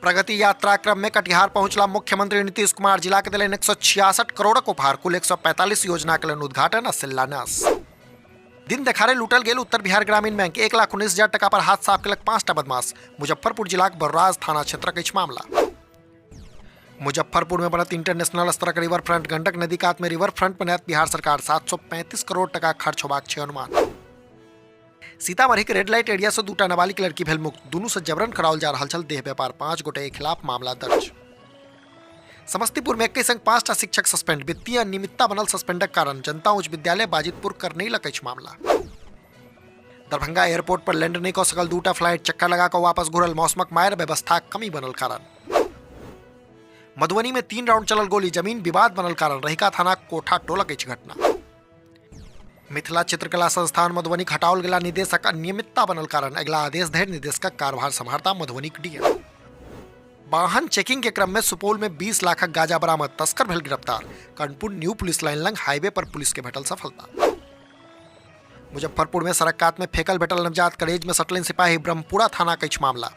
प्रगति यात्रा क्रम में कटिहार पहुंचला मुख्यमंत्री नीतीश कुमार। जिला के देलनि 166 करोड़क उपहार, कुल 145 योजना के लेल उद्घाटन आ शिलान्यास। दिन देखारे लूटल गेल उत्तर बिहार ग्रामीण बैंक, 1,19,000 टका पर हाथ साफ केलक 5टा बदमाश। मुजफ्फरपुर जिलाक बरूराज थाना क्षेत्रक अछि मामला। मुजफ्फरपुर में बनत इंटरनेशनल स्तरक रिवर फ्रंट, गंडक नदी कात में रिवर फ्रंट बनायत बिहार सरकार, 735 करोड़ टका खर्च होबाक छै अनुमान। सीतामढ़ी के रेड लाइट एरिया से 2टा नाबालिग लड़की भेल मुक्त, दुनू से जबरन कराओल जा रहल छल देह व्यापार, 5 गोटे के खिलाफ मामला दर्ज। समस्तीपुर में एक संग 5टा शिक्षक सस्पेंड, वित्तीय अनियमितता बनल सस्पेंडक कारण, जनता उच्च विद्यालय बाजितपुर करनैलक अछि मामला। दरभंगा एयरपोर्ट पर लैंड नहीं कऽ सकल 2टा फ्लाइट, चक्कर लगा कऽ वापस घुरल, मौसमक मारि व्यवस्था कमी बनल कारण। मधुबनी में 3 राउंड चलल गोली, जमीन विवाद बनल कारण, रहिका थाना कोठा टोलक अछि घटना। मिथिला चित्रकला संस्थान मधुबनी हटाओल गेला निदेशक, अनियमितता बनल कारण, अगिला आदेश धरि निदेशकक कार्यभार सम्हारता मधुबनीक डीएम। वाहन चेकिंग के क्रम में सुपौल में 20 लाखक गांजा बरामद, तस्कर भेल गिरफ्तार, कर्णपुर न्यू पुलिस लाइन लंग हाईवे पर पुलिस के भेटल सफलता। मुजफ्फरपुर में सड़क कात में फेंकल भेटल नवजात, करेज में सटलन सिपाही, ब्रह्मपुरा थाना के मामला।